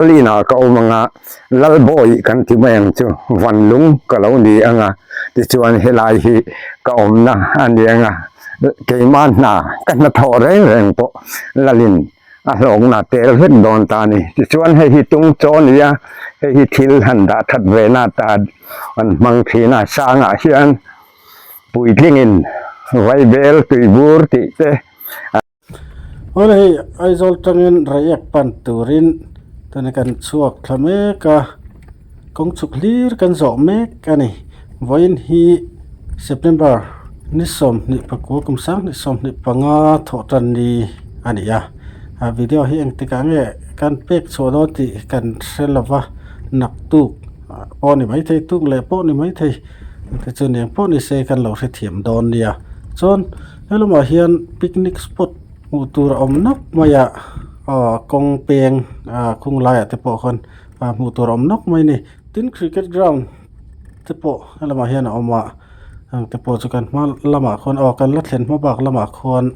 Lina ka awm anga Lalbawi kan ti mai ang chu Vanlung ka lo ni anga tichuan helai hi ka awmna a ni anga keimah hna ka hnathawh reng reng pawh Lalin a hlawkna tel vek dawn ta a ni. Tichuan hei hi tung chaw a ni a, hei hi thil han dah that ve na ta an hmang thin a, sangah hian puitlingin vaibel tuibur tih te a. Awle hei Aizawl tangin Reiek pan turin tuna kan chhuak thla mek a, kawng chhuk hlir kan zawh mek a ni. Vawiin hi September ni 24 kum 2025 thawh tan ni a ni a, a video hi engtikah nge kan pek chhuah dawn tih kan hre lova naktuk pawh a ni maithei tuk leh pawh a ni maithei tichuan eng pawh ni se kan lo hrethiam dawn nia chuan. He lamah hian picnic spot hmuh tur a awm nawk mai a aw kawng peng ah khung laiah te pawh khawn ah hmuh tur a awm nawk mai a ni tin cricket ground te pawh he lamah hian a awm a heng te pawh chu kan hma lamah khawn aw kan la thlen hma bak lamah khuan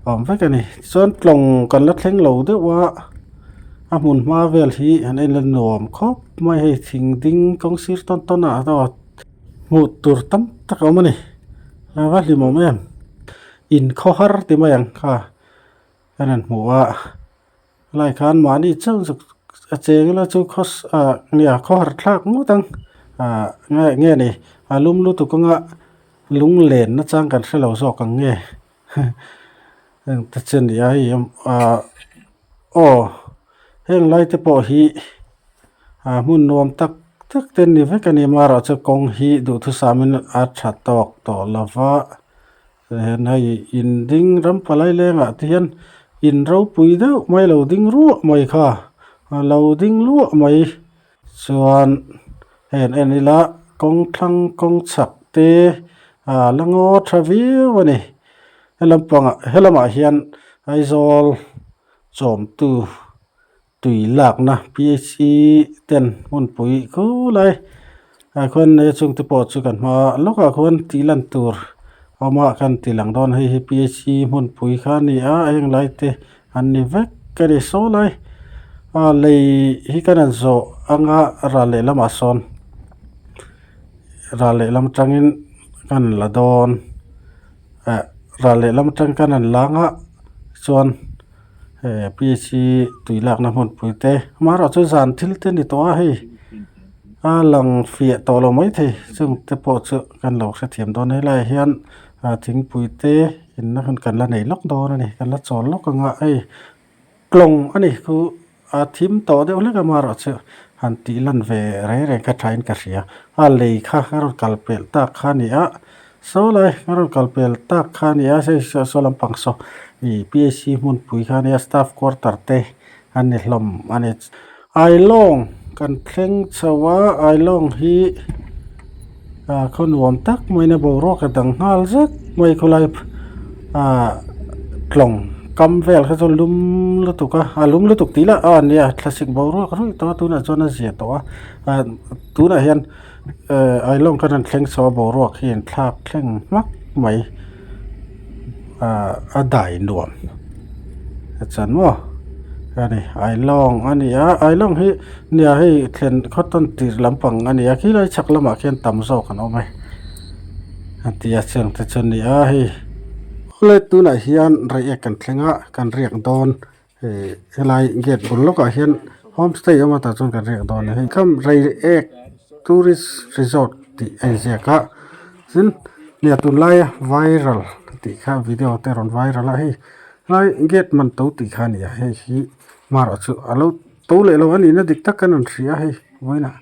a awm vek a ni chuan tlawng kan la thleng lo deuh a a hmun hma vel hi han en la nuam khawp mai hei thing ding kawng sir tawn tawn ah aw hmuh tur tam tak a awm a ni. A va hlimawm em in khawhar ti mai ang kha kan han hmu a helai khan mahni chauh zuk a cheng ila chu khaw ah nia khawhar thlak ngawt ang ah nge nge ni a lum lutuk anga lunglen nachang kan hrelo zawk ang nge heng te chu a ni a hei ah aw heng lai te pawh hi. Ah hmun nuam tak tak te ni vek a ni amaherawh chu kawng hi duhthusam in a tha tawk tawh lo va tihian hei in ding ram palai lengah te hian in ropui deuh mai lo ding ruah mai kha a lo ding luah mai chuan hei an en ila kawng thlang kawng chhak te ah la ngaw tha viau a ni helam pangah helamah hian Aizawl chawmtu. Tui lakna P_H_E ten hmunpui khulai ah khuan nei a chungte pawh chu kan hma lawkah khuan tih lan tur a awm a kan ti lang dawn hei hi P_H_E hmunpui kha a ni a heng lai te an ni vek a ni saw lai a lei hi kan han zawh anga ral lehlamah sawn ral lehlam atangin kan la dawn eh ral lehlam atang kan han lang a chuan. He pc tui lakna hmunpui te amaherawh chu zan thil te ni tawh a hei a lang fiah tawh lo maithei chung te pawh chu kan lo hrethiam dawn a helaiah hian ah thingpui te inna hun kan la nei lawk dawn a ni kan la chawl lawk ang a hei tlawng a ni khu a thim tawh deuh hlek a amaherawh chu han tih lan ve reng reng kha thain ka hria a lei kha a rawn kal pelh tak kha a ni a. Saw lai a rawn kal pel tak kha a ni a hei saw lampang saw ih P_H_C hmunpui kha a nia staff quarter te an ni hlawm a ni. Ailawng kan thleng chho a Ailawng hi ah khaw nuam tak mai in a boruak a dang nghal zet mai khawlai ah tlawng kam vel kha chu lum lutuk a a lum lutuk tih lah a nia thlasik boruak ruih tawh a tunah chuan a zia tawh a ah tunah hian. Eh Ailawng kan han thleng chho a boruak hi an thlak thleng hmak mai ah a dai nuam a chan maw a ni Ailawng a ni a Ailawng hi nia hei thlen khaw tawn tir lampang a ni a khilai chhak lamah khian tam zawk an awm e a ti a cheng te chu a ni a hei awle tunah hian reiek kan thleng a kan riak dawn. Hei helai gate bul lawkah hian homestay awm a tah chuan kan riak dawn a ni hei kham reiek tourist resort tih a inziak a tin nia tunlaia viral tih kha video te a rawn viral a hei helai gate man to tih kha a ni a hei hi hmarawh chu a lo to leh lo a nihna dik tak kan rawn hria a hei vawiinah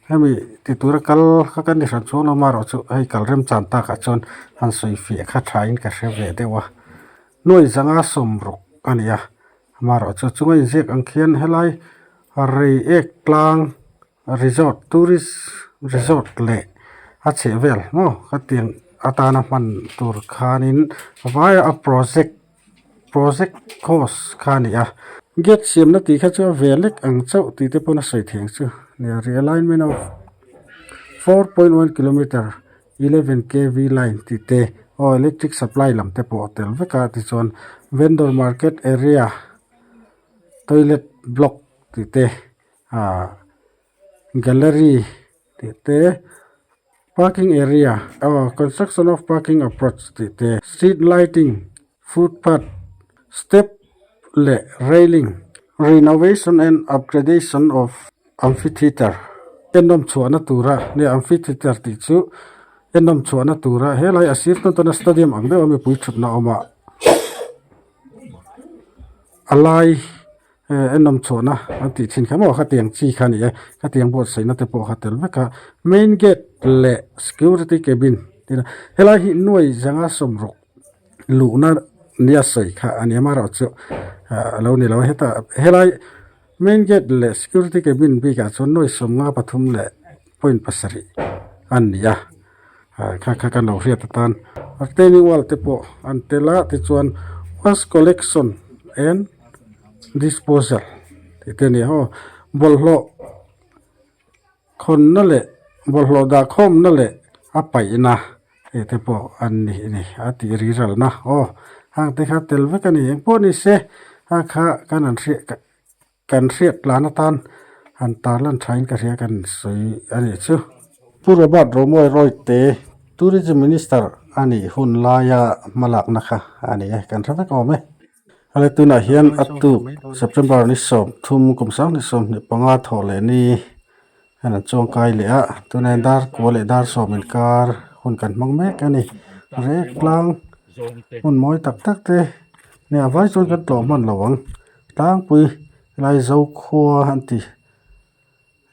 hemi ti tura kal kha kan ni hran chuang lo hmarawh chu hei kal remchan takah chuan han sawi fiah kha thain ka hre ve deuh a. Nuai zanga sawmruk a ni a, amaherawh chu chunga inziak ang khian helai Reiek tlang resort tourist resort leh a chheh vel maw khatiang atana hman tur khanin vaia a project project cost kha a ni a. Gate siamna tih kha chu a ve lek ang chauh tih te pawn a sawi thei ang chu nia realignment of 4.1 kilometer 11 kv line tih te aw electric supply lam te pawh a tel vek a tichuan vendor market area toilet block tih te. Ahh gallery tih te parking area aw construction of parking approach tih te street lighting footpath step leh railing renovation and upgradation of amphitheatre ennawm chhuahna tura nia amphitheatre tih chu ennawm chhuahna tura helai a sir tawn tawna stadium ang deuh a mipui thutna awm a a lai. Eh en awm chhuahna an tih thin kha maw khatiang chi kha a ni e khatiang buatsaihna te pawh kha tel vek a main gate leh security cabin tih na helai hi nuai zanga sawmruk luhna nia sawi kha a ni a amaherawhchu ah a lo ni lo a hetah helai main gate leh security cabin bikah chuan nuai sawmnga pathum leh point pasarih a ni a ah kha kha kan lo hriat atan retaining wall te pawh an tel a tichuan waste collection and disposal tih te a ni a aw bawlhhlawh khawnna leh bawlhhlawh dah khawmna leh a paihna tih te pawh an ni a ni a tih ri ralna aw hang te kha tel vek a ni engpawh ni se a kha kan an hriat kan hriat tlan atan han tarlan thain ka hria kan sawi a nih chu. Pu Robert Romawi Rawite Tourism Minister a nih hun laia hmalakna kha a ni e kan hre vek awm e. Ale tunah hian a tuk September ni sawmthum kum sanghnih 25 thawh leh ni hian an chuangkai leh a tunah hian dar kua leh dar sawm inkar hun kan hmang mek a ni rek tlang hmun mawi tak tak te nia vai chuan kan tlawh hman lo ang tlangpui helai Zokhua an ti.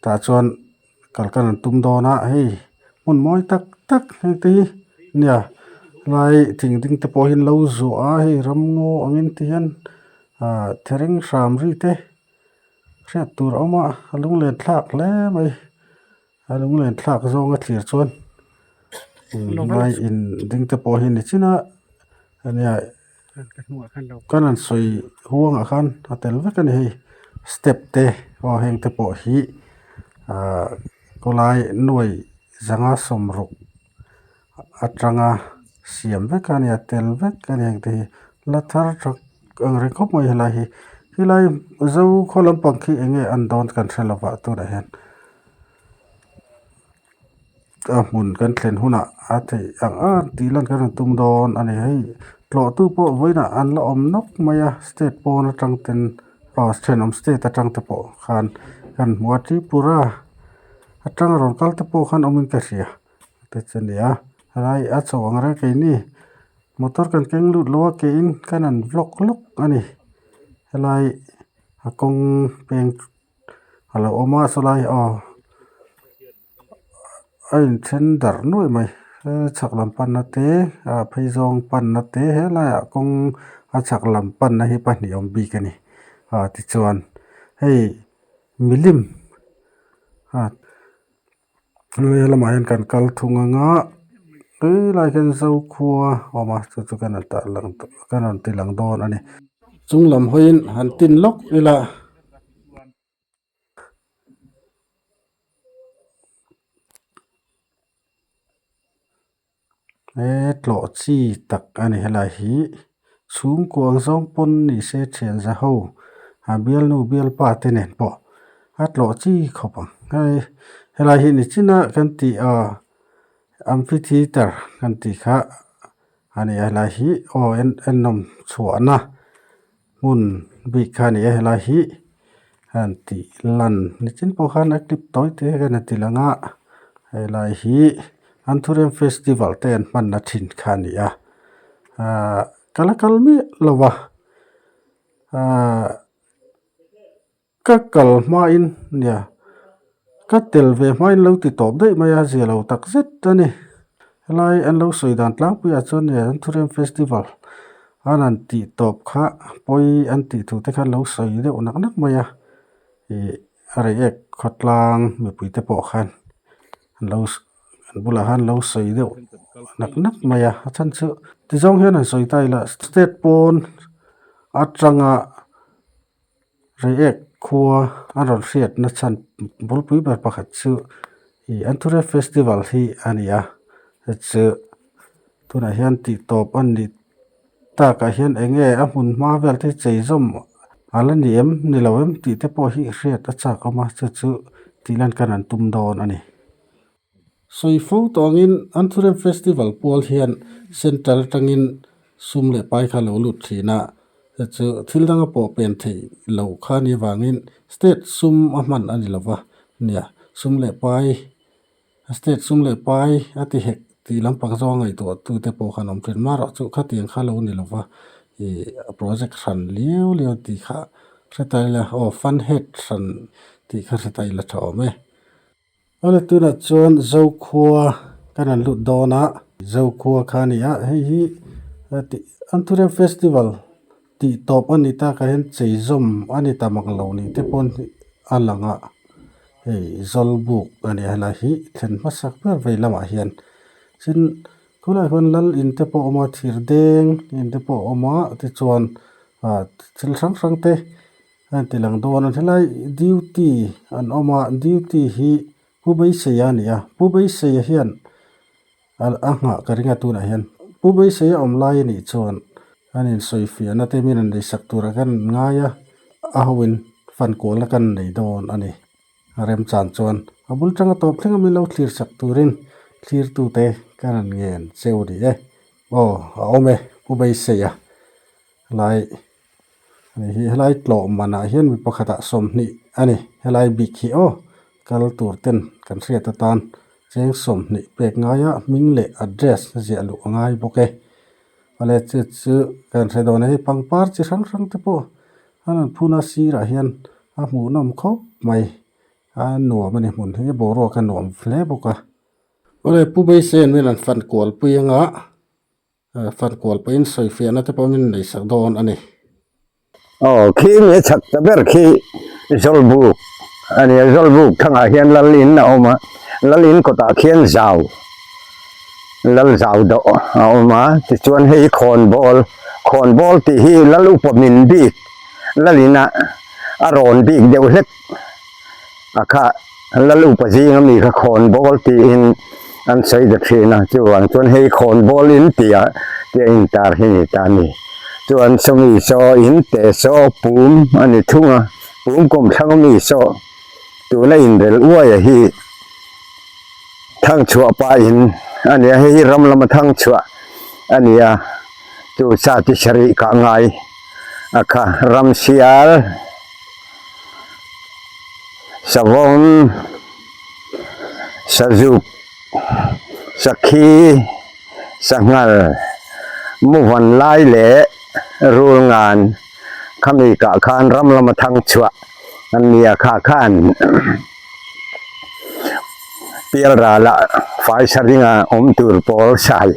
Tah chuan kal kan an tum dawn a hei hmun mawi tak tak heng te hi nia helai thing ding te pawh hi an lo zuah a hei ramngaw angin ti hian ah thereng hram ri te hriat tur a awm a a lunglen thlak hle mai a lunglen thlak zawng a thlir chuan helai in ding te pawh hi ni chin a ania Kan han sawi huangah khan a tel vek a ni hei step te aw heng te pawh hi ahh khawlai nuai zanga sawmruk atanga siam vek a ni a tel vek a ni heng te hi la thar tha ang reng khawp mai helai hi helai zo khaw lampang khi eng nge an dawn kan hre lova tunah hian. A hmun kan thlen hunah a theih ang ang tih lan kan rawn tum dawn a ni hei tlawhtu pawh vawiinah an la awm nawk mai a state pawn atang ten aw thenawm state atang te pawh khan kan hmu a Tripura atanga rawn kal te pawh khan awmin ka hria te chu a ni a helai a chho ang reng keini motor kan keng lut lo a kein kan han vlog lawk a ni helai a kawng peng a lo awm a sawlai aw a inthen darh nuaih mai chhak lam panna te ah phei zawng panna te helaiah kawng a chhak lam panna hi pahnih a awm bik a ni ah tichuan hei milim ah Helai lamah hian kan kal thung anga helai hian Zokhua a awm a chu chu kan rawn tah lang kan rawn ti lang dawn a ni. Chung lam hawiin han tin lawk ila. He tlawh chi tak a ni helai hi chhungkua ang zawng pawn ni se thian za ho a bialnu bialpa te nen pawh a tlawh chi khawp ang hei helai hi ni chin a kan tih a amphitheatre kan tih kha a ni a helai hi aw en ennawm chhuahna hmun bik kha a ni a helai hi han tih lan nichin pawh khan a clip tawi te hian a ti lang a helai hi Anthurium festival te an hmanna thin kha a ni a ahh ka la kal miah lo va ahh Ka kal hmain nia ka tel ve hmain lo ti tawp daih mai a zia lo tak zet a ni. Helai an lo sawi dan tlangpuiah chuan nia Anthurium festival an han tih tawp kha pawi an tih thu te kha an lo sawi deuh nak nak mai a ih a reiek khawtlang mipui te pawh khan an lo an bulah khan lo sawi deuh nak nak mai a a chhan chu tizawng hian han sawi ta ila state pawn atanga. Reiek khua a rawn hriatna chhan bulpui ber pakhat chu ih Anthurium festival hi a ni a chu tunah hian tih tawp a ni takah hian eng nge a hmun hma vel te hi chei zawm A la ni em ni lo em tih te pawh hi hriat a chak awm a chu chu tih lan kan an tum dawn a ni. Sawi fo tawngin Anthurium Festival pual hian Central atangin sum leh pai kha a lo lut thin a, chu chu thil danga pawh pen theih loh kha ni avangin State sum a hman a ni lo va nia, sum leh pai State sum leh pai a ti hek tih lampang zawng ngaihtuah tute pawh khan awm thin. Marawh chu khatiang kha lo ni lo va, ih project hran liau liau tih kha hre ta ila aw fund head hran tih kha hre ta ila tha awm e. Awle tunah chuan Zokhua kan han lut dawn a, Zokhua kha a ni a, hei hi Anthurium Festival tih tawp a ni takah hian cheizawm a ni ta mak lo ni te pawn a lang a, hei Zawlbuk a ni a helai hi thlen hmasak ber vei lamah hian tin khulaiah khuan lal in te pawh a awm a thir deng in te pawh a awm a tichuan ah thil hrang hrang te. A inti lang dawn a helai duty an awm a duty hi Pu Beiseia a ni a Pu Beiseia hian a a nghah ka ring a tunah hian Pu Beiseia awm lai a nih chuan an insawi fiahna te min an leisak turah khan an ngai a a ho in fan kualna kan nei dawn a ni a remchan chuan a bul tanga tawp thleng a min lo thlir sak turin thlirtute kan han ngen cheu a ni e aw a awm e Pu Beiseia lai. Hei hi helai tlawh manah hian mi pakhatah 20 a ni helai bik hi aw kal tur ten kan hriat atan cheng 20 pek ngaia hming leh address ziah luh a ngai bawk e awle chu chu kan hre dawn a hei pangpar chi hrang hrang te pawh an rawn phun a sirah hian a hmuhnawm khawp mai a nuam a ni hmun hi boruak a nuam hle bawk a awle Pu Beiseian min rawn fan kual pui anga. Fan kual pawhin sawifiahna te pawh min nei sak dawn a ni. Aw, khi nge chak ta ber khi Zawlbuk a ni a, Zawlbuk thangah hian Lal in a awm a, Lal in kawtah khian zau, Lal zau dawh a awm a, tichuan hei khawnbawl, khawnbawl tih hi Lal upa min bik, Lal ina a rawn bik deuh hlek a kha. Lal upa zing ami kha khawnbawl tiin an sawi ta thin a, chuvang chuan hei khawnbawl in tia tia intar hi ni ta a ni. Chuan sawmi saw in teh saw pum a ni thung a, pum kum thlang ami saw tuna inrel uaia hi thangchhuah pah in a ni a, hei hi ram lama thangchhuah a ni a, chu sa chi sarih kah ngai a kha ramsial. Savawm, Sazuk, Sakhi, Sanghal, Muvan lai leh Rulngan khami kah khan ram lama thang chhuah an ni a, kha khan Pialralah Faisaringa awm tur pawl sai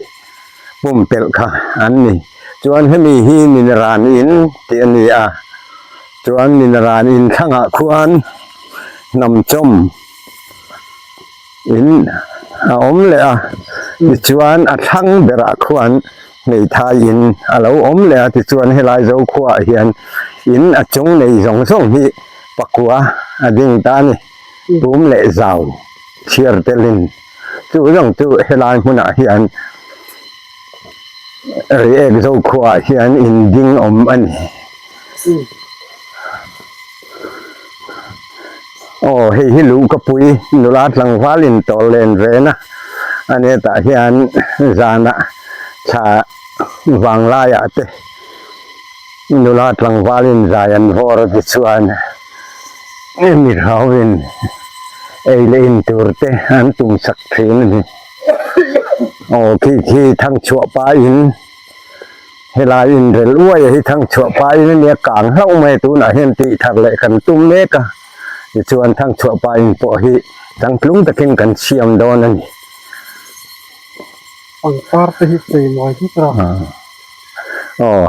pumpelh kha an ni. Chuan hemi hi Minran in tih a ni a. Chuan Minran in thlangah khuan hnam chawm in a awm leh a, tichuan a thlang berah khuan hmeithai in a lo awm leh a, tichuan helai Zokhuaah hian in a chung nei zawng zawng hi pakua a ding ta a ni, pum leh zau chhiar telin chu zawng chu helai hmunah hian Reiek Zokhuaah hian in ding awm a ni. Aw hei hi luh ka pui nula tlangval in tawr len ve na a ni tah hian zanah thla vang laiah te nula tlangval in zai an vawr a tichuan mi rau in ei leh in tur te an tum sak thin a ni aw khi khi thangchhuah pa in. Helai inrel uai a hi thang chhuah pahin a nia kang hlauh mai a tunah hian tih thar leh kan tum mek a tichuan thang chhuah pahin pawh hi changtlung takin kan siam dawn a ni. Pangpar te hi chei mawi vek a. Aw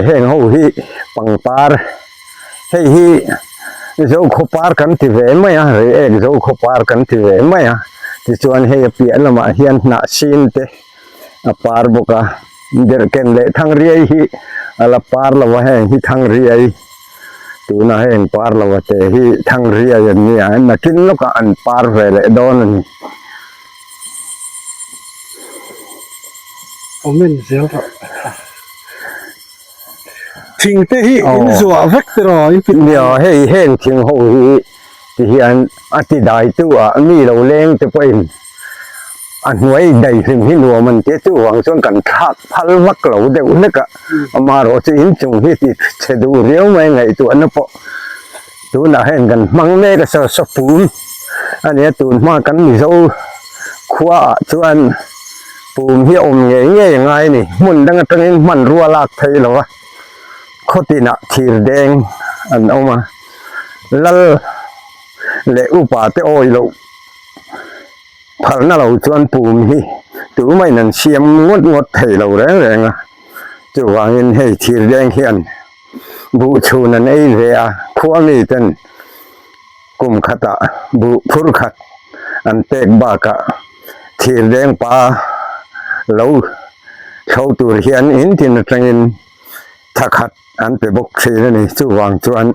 heng ho hi pangpar hei hi Zokhawpar kan ti ve mai a Reiek Zokhawpar kan ti ve mai a tichuan hei a piah lamah hian hnah sin te a par bawk a derhken leh thangriai hi a la par lo a heng hi thangriai tuna heng par lo a te hi thangriai an nia nakin lawkah an par ve leh dawn a ni. Comment zel rawh. Thing te hi in zuah vek tiraw in ti. Nia hei heng thing ho hi ti hian a ti dai tu ah mi lo leng te pawhin a hnuai dai hlim hi nuam an tia chuvang chuan kan thlak phal vak lo deuh hlek a amaherawh chu inchung hi ti chhe duh riau mai ngaihtuahna pawh tunah hian kan hmang mek a saw saw pum a nia tun hma kan Mizo khua ah chuan pum hi a awm ngei ngei a ngai a ni hmun dang atangin hmanrua lak theih lo va khaw tinah thir deng an awm a lal leh upa te awi loh phalna lo chuan pum hi tumah in an siam ngawt ngawt thei lo reng reng a chuvangin hei thir deng hian buh chhun an ei ve a khua mi ten kum khatah buh phur khat an pek bakah thir deng pa lo thlo tur hian in tin atangin tha khat an pe bawk thin a ni chuvang chuan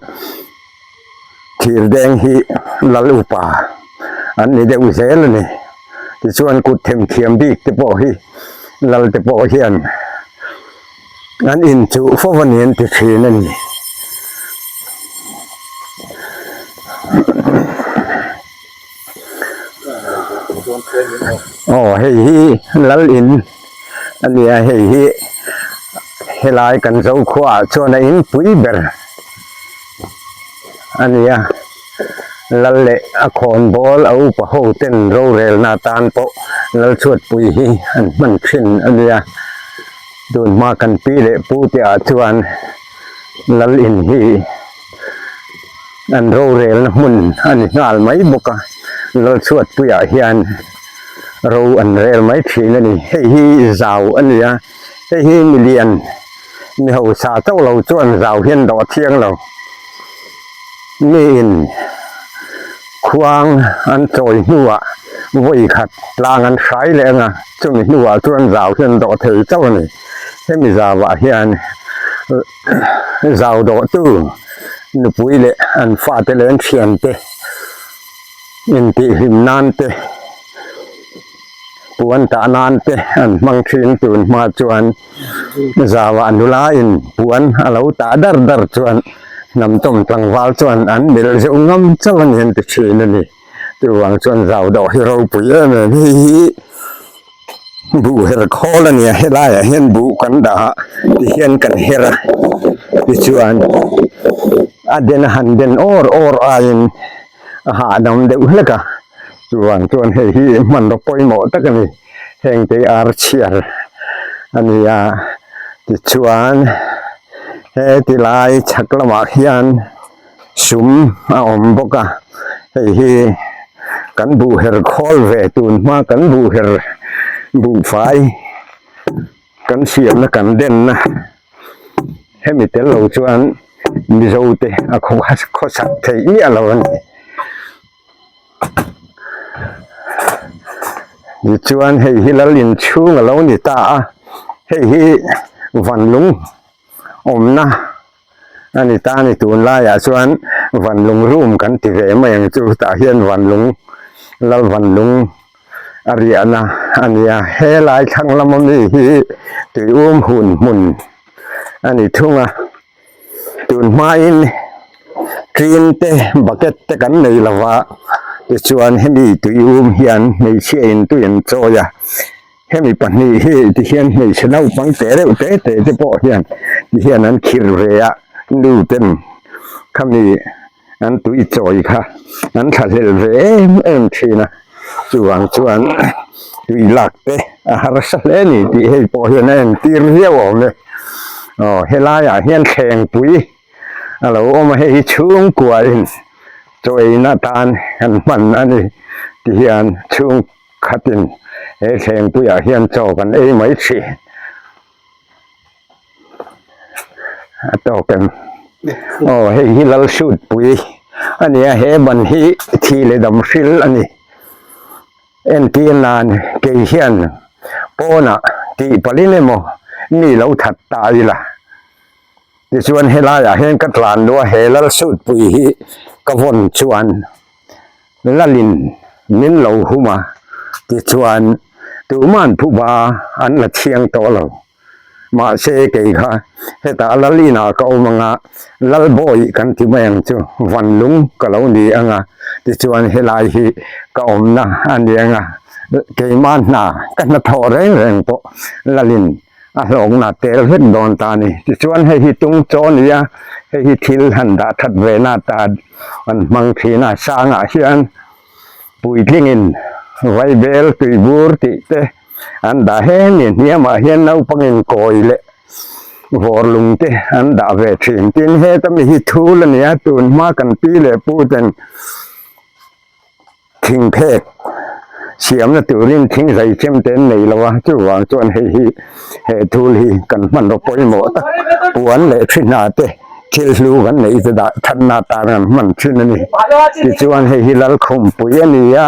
thir deng hi lal upa an ni deuh zel a ni tichuan kut themthiam bik te pawh hi lal te pawh hian an inchuh fo a ni an ti thin a ni. Aw hei hi lal in a ni a hei hi helai kan zokhua ah chuan a in pui ber a ni a lal leh a khawnbawl a upa ho ten rorelna atan pawh lal chhuatpui hi an hman thin a ni a tun hma kan pi leh pu te ah chuan lal in hi. An rorelna hmun a ni nghal mai bawk a, Lalchhuatpuiah hian ro an rel mai thin a ni. Hei hi zau a ni a, hei hi milian mi hausa chauh lo chuan zau hian dawh thiang lo. Miin khuang an chawi hnuah vawi khat tlang an hrai leh ang a, chumi hnuah chuan zau hian dawh thei chauh a ni. Hemi zauah hian Zau dawhtu nupui leh an fate leh an thiante intihhlim nan te puan tah nan te an hmang thin tun hma chuan zauah nula in puan a lo tah dar dar chuan hnam tawm tlangval chuan an melh zeuh ngam chauh a ni an ti thin a ni chuvang chuan zau dawh hi ropui em em hei hi. Buh her khawl a nia helaiah hian buh kan dah a tihian kan her a tichuan a den a han den awr awr aiin a hahdam deuh hlek a chuvang chuan hei hi hmanraw pawimawh tak a ni heng te hi ar chhiar a ni a tichuan heti lai chhak lamah hian sum a awm bawk a hei hi kan buh her khawl ve tun hma kan buh her buhfai kan siamna kan denna hemi tel lo chuan mizo te a khawsak theih miah lo a ni tichuan hei hi lal inchhung a lo ni ta a hei hi vanlung awmna. A ni ta ni tunlaiah chuan Vanlung room kan ti ve mai ang chu tah hian Vanlung Lal Vanlung a riahna a ni a helai thlang lama mi hi tuium hun hmun a ni thung a tun hmain tin te bucket te kan nei lova tichuan hemi tuium hian hmeichhia in tui an chawi a. Hemi pahnih hi tihian hmeichhe naupang te reuh te te te pawh hian tihian an khir ve a, nu ten khami an tui chawi kha an thlahlel ve em em thin a, chuvang chuan tui lak te a harsa hle a ni tih hei pawh hian a entir viau awm e. Aw helaiah hian thlengpui a lo awm a, hei hi chhungkua in chaw eina atan an hman a ni tihian chhung. Khatin he thlengpuiah hian chaw kan ei mai thin. A tawk em? Aw hei hi lal shoot pui a ni a, he ban hi thi leh dam hril a ni. Entir nan kei hian pawnah tih palhin emaw mi lo that ta ila. Tichuan helaiah hian ka tlan luh a, he lal shoot pui hi ka vawn chuan. Lalin min lo hum a, tichuan tuman phuba an la thiang tawh lo. Mahse kei kha hetah lal inah ka awm anga Lalbawi kan ti mai ang chu Vanlung ka lo ni anga tichuan helai hi ka awmna a ni anga keimah hna ka hnathawh reng reng pawh lalin a hlawkna tel vek dawn ta a ni. Tichuan hei hi tung chaw a ni a, hei hi thil han dah that ve na ta an hmang thin a, sangah hian puitlingin vaibel tuibur tih te an dah he ni hniamah hian naupangin kawi leh vawr lung te an dah ve thin. Tin heta mi hi thul a ni a, tun hma kan pi leh pu ten Thing phek siamna turin thing zai chem te an nei lo a, chuvang chuan hei hi he thul hi kan hmanraw pawimawh tak puan leh thi hna te thil hlu kan neih te dah thatna atan an hman thin a ni. Tichuan hei hi Lalkhumpui a ni a,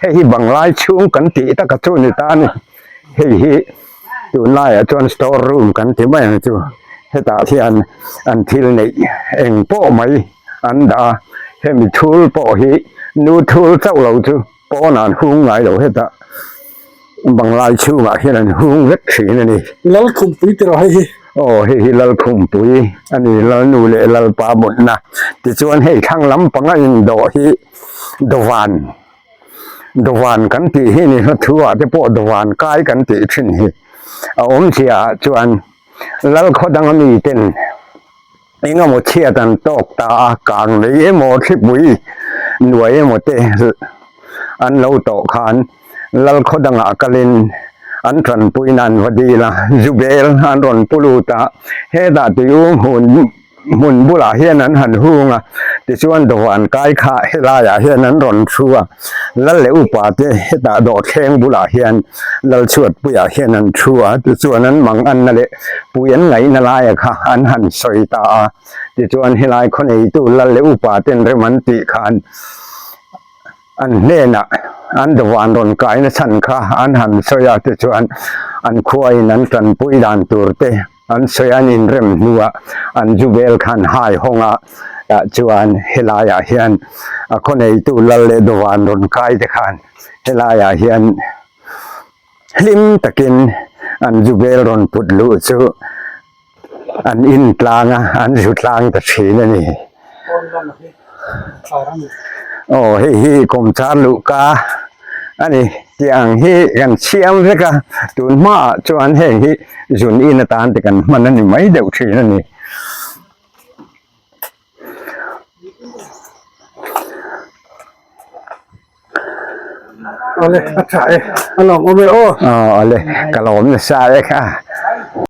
hei hi Banglai chhung kan tih taka chu ni ta a ni. Hei hi tunlaiah chuan store room kan ti mai ang chu, hetah hian an thil neih eng pawh mai an dah a, hemi thul pawh hi nu thul chauh lo chu pawnah an hung ngai lo hetah banglai chhungah hian an hung vek thin a ni. Lalkhumpui tih rawh hei hi. Aw hei hi Lalkhumpui a ni, Lalnu leh Lalpa mutna tichuan hei thlang lampanga indawh hi dawvan. Dawvan kan tih hi ni hla thu ah te pawh dawvan kai kan tih thin hi a awm chiah ah chuan lal khaw dang ami ten eng emaw chhiat an tawk ta a kang lei emaw thlipui nuai emaw te an lo tawh khan lal khaw dang ah kalin an tanpui nan va dil a zubel an rawn pu lut a hetah tui hmun Hmun bulah hian an han hung a, tichuan dawhan kai kha helaiah hian an rawn thu a, Lal leh upa te hetah dawhthleng bulah hian Lalchhuatpuiah hian an thu a, tichuan an mang anna leh pui an ngaihna laia kha an han sawi ta a, tichuan helai khaw neitu Lal leh upa ten rem an tih khan An hnenah an dawhan rawn kaina chhan kha an han sawi a, tichuan an khuain an tanpui dan tur te an sawi a, an inrem hnuah an zu vel kha an hai hawng a, tah chuan helaiah hian a khaw neitu lal leh dawhan rawn kai te khan helaiah hian hlim takin an zu vel rawn put luh chu An in tlang a, an zu tlang ta thin a ni. Aw hei hi kawmchar luhka a ni tih ang hi kan chhiam vek a, tun hmaah chuan heng hi zun in atan te kan hman a ni mai deuh thin a ni. Awle a tha e a lawm awm e aw. Aw awle ka lawm nasa e kha.